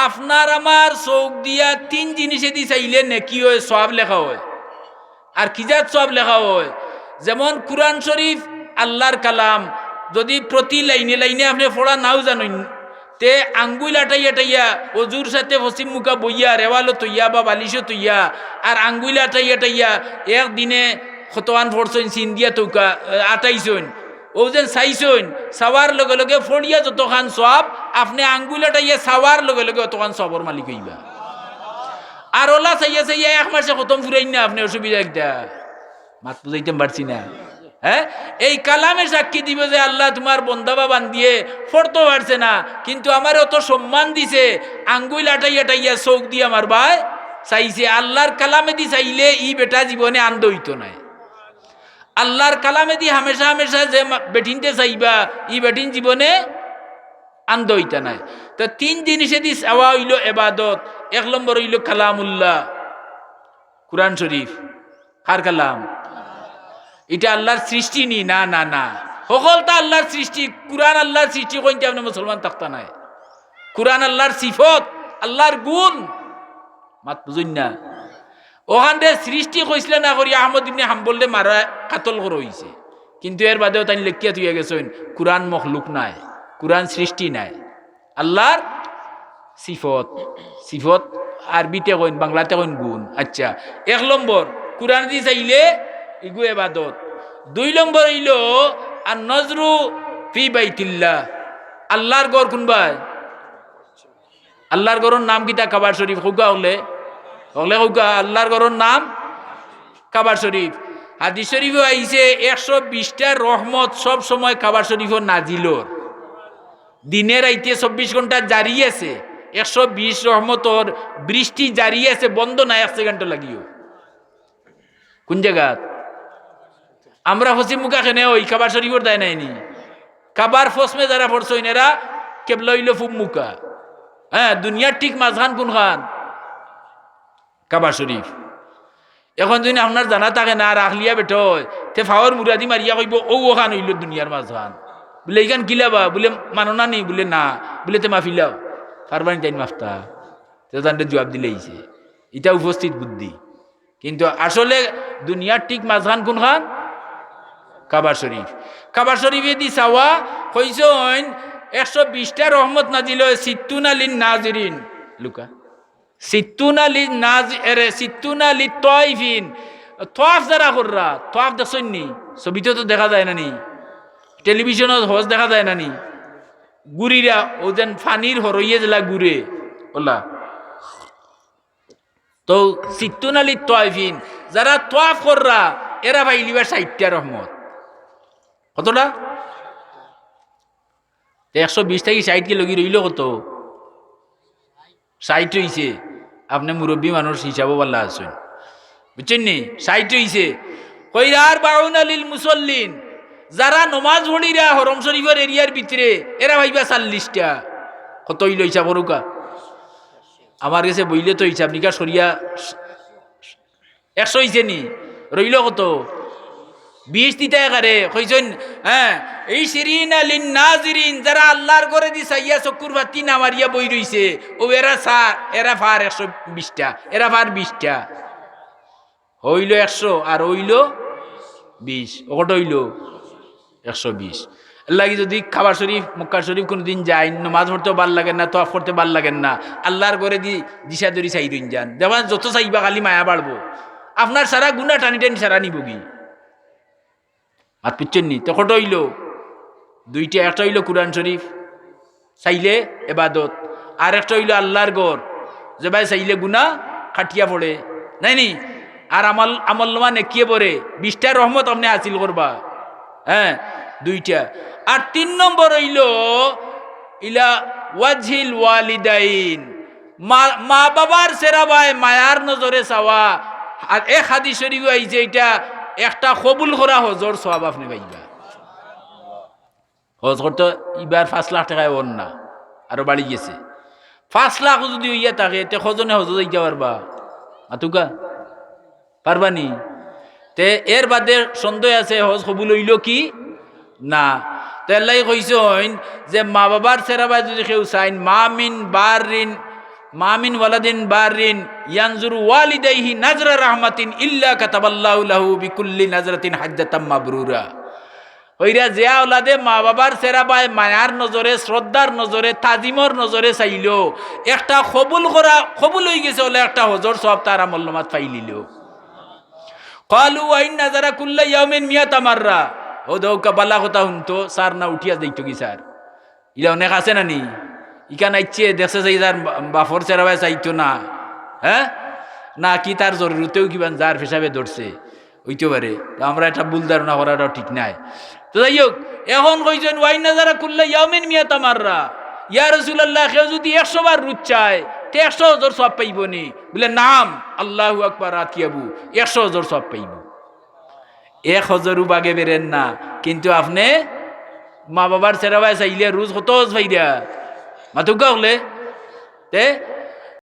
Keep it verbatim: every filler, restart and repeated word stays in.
আপনার আমার চউখ দিয়া তিন জিনিসেদি চাইলে নেকি অয়, সওয়াব লেখা অয়। আর কি জাত সওয়াব লেখা অয়? যেমন কুরআন শরীফ আল্লার কালাম, যুদি প্রতি লাইনে লাইনে আপনে পড়া নাও জানইন, তে আঙ্গুইল আটাইয়া আটাইয়া, অজুর সাথে পশ্চিম মুখা বইয়া, রেওয়ালো থইয়া বা বালিশো থইয়া, আর আঙ্গুইল আটাইয়া আটাইয়া একদিনে কতখান পড়ছইন, চিন দিয়া তৌকা, আ, আটাইছইন। অউ যেন চাইছইন, চাওয়ার লগে লগে পড়িয়া যতখান সওয়াব, আপনে আঙ্গুইল আটাইয়া চাওয়ার লগে লগে অতখান সওয়াবর মালিক অইবা। আর অলা চাইয়া চাইয়া এক মাসে খতম ফুরাইন না আপনে, অসুবিধা কিতা? মাত বুঝাইতাম পারছি না? হ্যাঁ, এই কালামে সাক্ষী দিবো যে আল্লাহ তুমার বন্দা বা বান্দিয়ে পড়তো পারছে না, কিন্তু আমারে অত সম্মান দিছে, আঙ্গুইল আটাইয়া আটাইয়া চউখ দিয়া আমার বায় চাইছে। আল্লার কালামেদি চাইলে ই বেটা জীবনে আন্ধ অইতো নায়। আল্লার কালামেদি হামেশা হামেশা যে মা-, বেটিন্তে চাইবা, ই বেটিন জীবনে আন্ধ অইতা নায়। তো তিন জিনিসেদি চাওয়া অইলো এবাদত। এক নম্বর অইলো কালামুল্লাহ, কুরআন শরীফ। কার কালাম? ইটা আল্লার সৃষ্টি নি? না, না, না। হকলতা আল্লার সৃষ্টি। কুরআন আল্লার সৃষ্টি কইন্তে আপনে মুসলমান থাকতা নায়। কুরআন আল্লার সিফত, আল্লার গুণ। মাত বুঝইন না? অখানরে সৃষ্টি কইছলা না করি আহমদ ইবনে হাম্বলরে মারা কাতল করা অইছে। কিন্তু এর বাদেও তাইন লেখিয়া থইয়া গেছইন, কুরআন মখলুক নায়, কুরআন সৃষ্টি নায়, আল্লার সিফত। সিফত আরবিতে কইন, বাংলাতে কইন গুণ। আচ্ছা, এক নম্বর, কুরআনেদি চাইলে ইগু এবাদত। দুই নম্বর অইলো, আর নজরু ফি বাইতিল্লাহ, আল্লার ঘর কুনবায়? আল্লার ঘরর নাম কিতা? কাবা শরীফ। কউক্কা হকলে, হকলে কউক্কা, আল্লার ঘরর নাম কাবা শরীফ। হাদিস শরীফো আইছে, একশো বিশটা রহমত সব সময় কাবা শরীফো নাজিল অর। দিনে রাইতে চব্বিশ ঘন্টা জারি আছে, একশো বিশ রহমতর বৃষ্টি জারি আছে, বন্ধ নাই এক সেকেন্ডও লাগিও। কুন জাগাত? আমরা পশ্চিম মুখা কেনে অই, কাবা শরীফর দায় নায়নি? কাবার পশ্চিমে যারা পড়ছইন, এরা কেবলা অইলো পুব মুখা। হ্যাঁ, দুনিয়ার ঠিক মাঝখান কুনখান? কাবা শরীফ। এখন যুদি আপনার জানা থাকে না, আর আখলিয়া বেটা অয়, তে ফাওর মুড়াদি মারিয়া কইবো, "অউ অখান অইলো দুনিয়ার মাঝখান।" বুলে, "ইখান কিলা বা?" বুলে, "মানো না নি?" বুলে, "না।" বুলে, "তে মাফিলাও।" পারবা নি তাইন মাফতা? তে তানরে জুয়াব দিলে অইছে। ইটা উপস্থিত বুদ্ধি। কিন্তু আসলে দুনিয়ার ঠিক মাঝখান কুনখান? কাবা শরীফ। কাবা শরীফেদি চাওয়া, কইছইন, একশো বিশটা রহমত নাজিল অয়, সিত্তুনা লিন নাজিরিন। লুকা। সিত্তুনা লি নাজ-, এরে, সিত্তুনা লি তওয়াইফিন। তওয়াফ যারা কররা, তওয়াফ দেখছইন নি? ছবিতে তো দেখা যায় না নি? টেলিভিশনো হজ দেখা যায় না নি? ঘুরিরা, অউ যেন পানির হরইয়ে যেলা ঘুরে, অলা। তো সিত্তুনা লি তওয়াইফিন, যারা তওয়াফ কররা, এরা পাইলিবা ষাইটটা রহমত। কতটা? তে একশো বিশ থাকি ষাইট গেলোগি, রইলো কত? ষাইট রইছে। আপনে মুরব্বি মানুষ হিসাবো ভালা আছইন, বুঝছইন নি? ষাইট রইছে। কইরা আরবাউনা লিল মুসল্লিন, যারা নমাজ পড়িরা হরম শরীফর এরিয়ার ভিতরে, এরা পাইবা চাল্লিশটা। কত অইলো হিসাব করউক্কা? আমার গেছে বইলে তো হিসাব নিকাশ করিয়া একশো অইছে নি? রইলো কত? বিশ দিতা একারে। কইছইন, হ্যাঁ, ইশরিনা লিন নাজিরিন, যারা আল্লার ঘরেদি চাইয়া চকুর বাতি না মারিয়া বই রইছে, অউ এরা চা-, এরা পার একশো বিশটা, এরা পার বিশটা। অইলো একশো আর অইলো বিশ, অউ কত অইলো? একশো বিশ। এরলাগি যুদি কাবা শরীফ, মক্কা শরীফ কুনুদিন যাইন, নমাজ পড়তেও ভালা লাগের না, তওয়াফ করতে ভালা লাগের না, আল্লার ঘরেদি দিশা ধরি চাইরইন যান। দেখবা যত চাইবা খালি মায়া বাড়বো। আপনার সারা গুনা টানি টানি সারা নিবোগি। মাত বুঝছইন নি? তে কত অইলো? দুইটা, একটা অইলো কুরআন শরীফ, চাইলে এবাদত। আর একটা অইলো আল্লার ঘর, যেবায় চাইলে গুনা কাটিয়া পড়ে, নায় নি? আর আমল, আমলনামা নেকিয়ে ভরে, বিশটা রহমত আপনে হাসিল করবা। হ্যাঁ, দুইটা। আর তিন নম্বর অইলো ইলা ওয়াজহিল ওয়ালিদাইন, মা, মা বাবার চেরাবায় মায়ার নজরে চাওয়া। আর এক হাদিস শরীফো আইছে, ইটা একটা কবুল করা হজর সওয়াব আপনে পাইবা। হজ করতে ইবার পাঁচ লাখ টেকায় অর না, আরো বাড়ি গেছে। পাঁচ লাখ যুদি অইয়া থাকে, তে কয়জনে হজো যাইতা পারবা? মাতউক্কা, পারবা নি? তে এর বাদে সন্দেহ আছে, হজ কবুল অইলো কি না? তে এরলাগি কইছইন যে মা বাবার চেরাবায় যুদি কেউ চাইন, মা মিন বাররিন মা মিন ওয়ালাদিন বারিন ইয়ানজুরু ওয়ালিদাইহি নাজরা রাহমাতিন ইল্লা কাতাবাল্লাহু লাহু বিকুল্লি নাজরাতিন হাজ্জাতাম মাবরুরা। অইরা যে আওলাদে মা বাবার চেরা বায় মায়ার নজরে, শ্রদ্ধার নজরে, তাজিমর নজরে চাইলো, একটা কবুল করা, কবুল অইগেছে অলা একটা হজর সওয়াব তার আমলনামাত পাইলিলো। ক্বালু ওয়া ইন নাজারা কুল্লা ইয়াউমিন মিয়াতা মাররা। অউ দেউক্কা বালা কথা হুনতো, স্যার না উঠিয়া যাইতোগি স্যার। ইলা অনেক আছে না নি? ইখান আইছে, দেখছে যে যার বা-, বাফর চেরা বায় চাইতো না, হে? না কি তার জরুরতেউ কিবান যার পেশাবে ধরছে, অইতো পারে। তো আমরা একটা ভুল ধারণা করাটাও ঠিক নায়। তো যাই হউক, অখন কইছইন, "ওয়া ইন নাজারা কুল্লা ইয়াউমিন মিয়াতা মাররা।" ইয়া রাসুলাল্লাহ, কেউ যুদি একশো বার রুজ চায়, তে একশো হজর সওয়াব পাইবো নি? বুলে, "নাম।" আল্লাহু আকবার, আত কিয়াবু, একশো হজর সওয়াব পাইবো। এক হজরউ বাগে বেরের না, কিন্তু আপনে মা বাবার চেরা বায় চাইলে রুজ কত হজ পাইরা? মাতউক্কা অকলে? তে